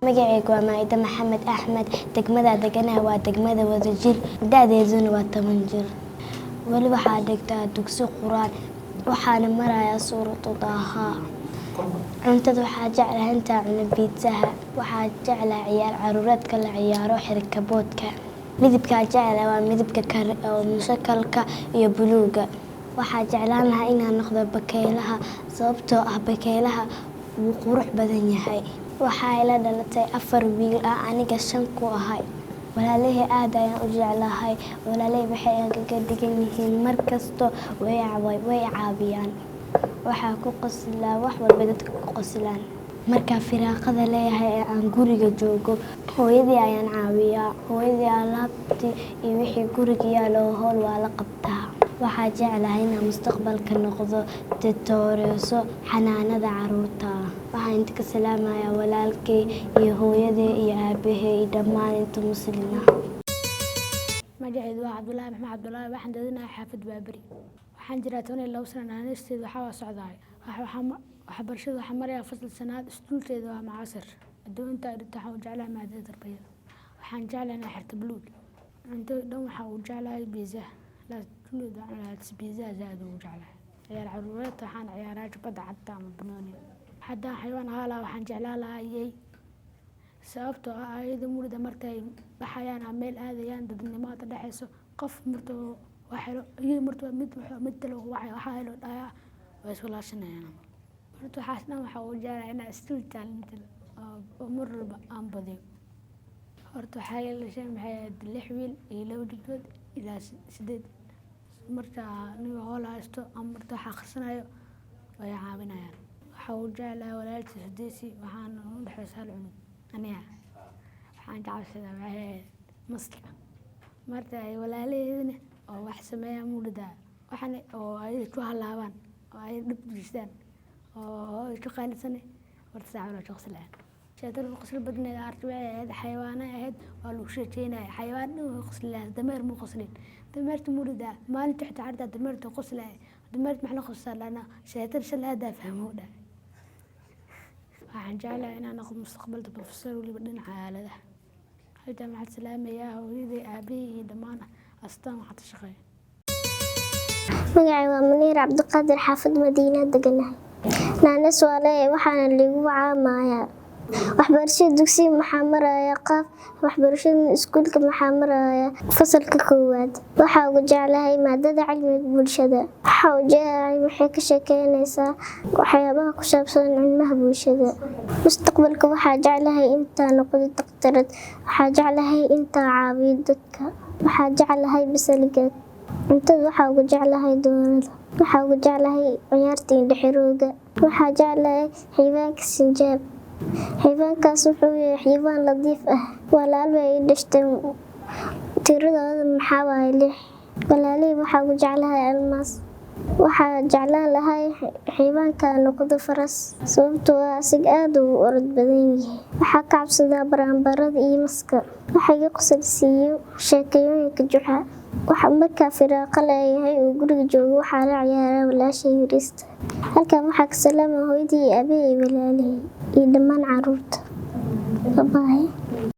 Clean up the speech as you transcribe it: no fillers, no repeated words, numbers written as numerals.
Magacaygu waa Maa'ida Maxamed Axmed. Degmada deganaha waa degmada Wadajir, da'deeduna waa 10 jir. Weli waxaa dhigtaa dugsi Qur-aan, waxaana marayaa Suuratu Daaha. Cuntada waxaa jeclahay intaa cuno biitsaha. Waxaa jeclahay ciyaar caruureedka la ciyaaro xirkaboodka. Midabkaa jeclahay waa midabka oo mushakalka iyo buluuga. Waxaa jeclaan lahaa inaan noqdo bakaylaha, sababtoo ah bakaylaha wuu qurux badan yahay. Waxaa ila dhalatay 4 wiil ah, aniga 5 ku ahay. Walaalahey aad ayaan u jeclahay. Walaalahey waxay igaga dhigan yihiin mar kasto way caawiyaan. Waxaa ku qoslaa wax walba dadka ku qoslaan. Markaa firaaqada leeyahay ee aan guriga joogo, hooyadii ayaan caawiyaa. Hooyadii alaabtii iyo wixii guriga yaalo howl waa la qabtaa. Waxaa jeclahay inaan mustaqbalka noqdo titooreso xanaanada caruurta. Waxaan inta ka salaamayaa walaalkay iyo hooyaday iyo aabbahay iyo dhammaan inta muslim ah. Magacaydu waa Cabdullaahi Maxamed Cabdullaahi. Waxaan deedanahay xaafad Baaberi. Waxaan jiraa 12 sano. Naanisteedu waxaa waa socdaay. Waxbarashada waxaa marayaa fasal sanaad. Iskuulkeeda waa Macaasir. Adduunta dhigta waxaan u jeclahay maadada tarbiyada. Waxaan jeclahay inaan xirto buluug. Cuntada dhan waxaa u jeclahay biizaha. Kulligood waan cunaa, biizaha zaaid ugu jeclahay. Ciyaar caruureed waxaan ciyaaraa kubadda cagta ama banooni. Haddaan xayawaan ahaan lahaa, waxaan jeclaan lahaa yeey, sababtoo ah ayada murida markay baxayaan ama meel aadayaan, dadnimo ka dhexeyso. Qof marka wax helo, iyada marka mid mid kale waxaa helo dhayaa, way isku laashanayaan. Horta waxaas dhan waxaa ugu jeclahay inaan iskuul challenge oo mar walba aan badiyo. Horta waxaa ila dhashay, maxay ahayd, 6 wiil iyo 2 gabdhood ilaa 8. Marka aniga howl haysto ama marka wax akhrisanayo, way caawinayaan. Waxaa ugu jeclahay walaalkay Sudeysi, waxaana u dhexeysa hal cunug. Aniga waxaan ka cabsadaa, maxay ahayd, maska. Marka ay walaalaheydna oo wax sameeyaan murida waxan oo ay ku halaabaan oo ay dhib u geystaan oo ay ku qaalisane, horta saacad waa qoslayan. Sheekada qosol badneed aragtay waxay ahayd xayawaana ahayd, waa lagu sheekeynaya. Xayawaan dhan way qoslayaan, dameer muu qoslin. Dameerta murida maalinta xitaa ardaa dameerta qoslaya. Dameerta maxaa la qoslaa lana sheekada shalay haddaa fahmo dhahay. Waxaan jeclahay inaan noqdo mustaqbalka professor, waliba dhinaca aaladaha. Halkan waxaan salaamayaa hooyaday, aabbahay iyo dhammaan astaan waxaa ka shaqeeya. Magacay waa Muniir Cabdiqaadir, xaafad Madiina deganahay. Naanas waa leeyahay, waxaana liigu caamayaa. Waxbarashada dugsiga maxaa maraya qaaf, waxbarashada iskuulka maxaa maraya fasalka koowaad. Waxaa ugu jeclahay maadada cilmiga bulshada. Waxaa u jeclahay waxay ka sheekeynaysaa waxyaabaha ku saabsan cilmaha bulshada. Mustaqbalka waxaa jeclahay intaa noqdo dhakhtarad. Waxaa jeclahay intaa caawiyo dadka. Waxaa jeclahay basaligaad. Cuntada waxaa ugu jeclahay doorada. Waxaa ugu jeclahay ciyaarta indho-xirooga. Waxaa jeclahay xayawaanka sinjaab. Xayawaankaas wuxuu yahay xayawaan latiif ah. Walaal bay ii dhashtay, tiradooda maxaa waaye 6. Walaalihii waxaa ugu jeclahay almaas. Waxaa jeclaan lahay xayawaanka noqdo faras, sababtoo ah asiga aad uu u orod badan yahay. Waxaa ka cabsadaa baranbarada iyo maska. Waxaa iga qosol siiyo sheekooyinka Juxa. Waxa markaa firaaqo leeyahay uu guriga joogo, waxaa la ciyaaraa walaashay yariista. Halkan waxaa ka salaama hooyadii iyo aabbahay iyo walaalihii iyo dhammaan carruurta. Bye bye.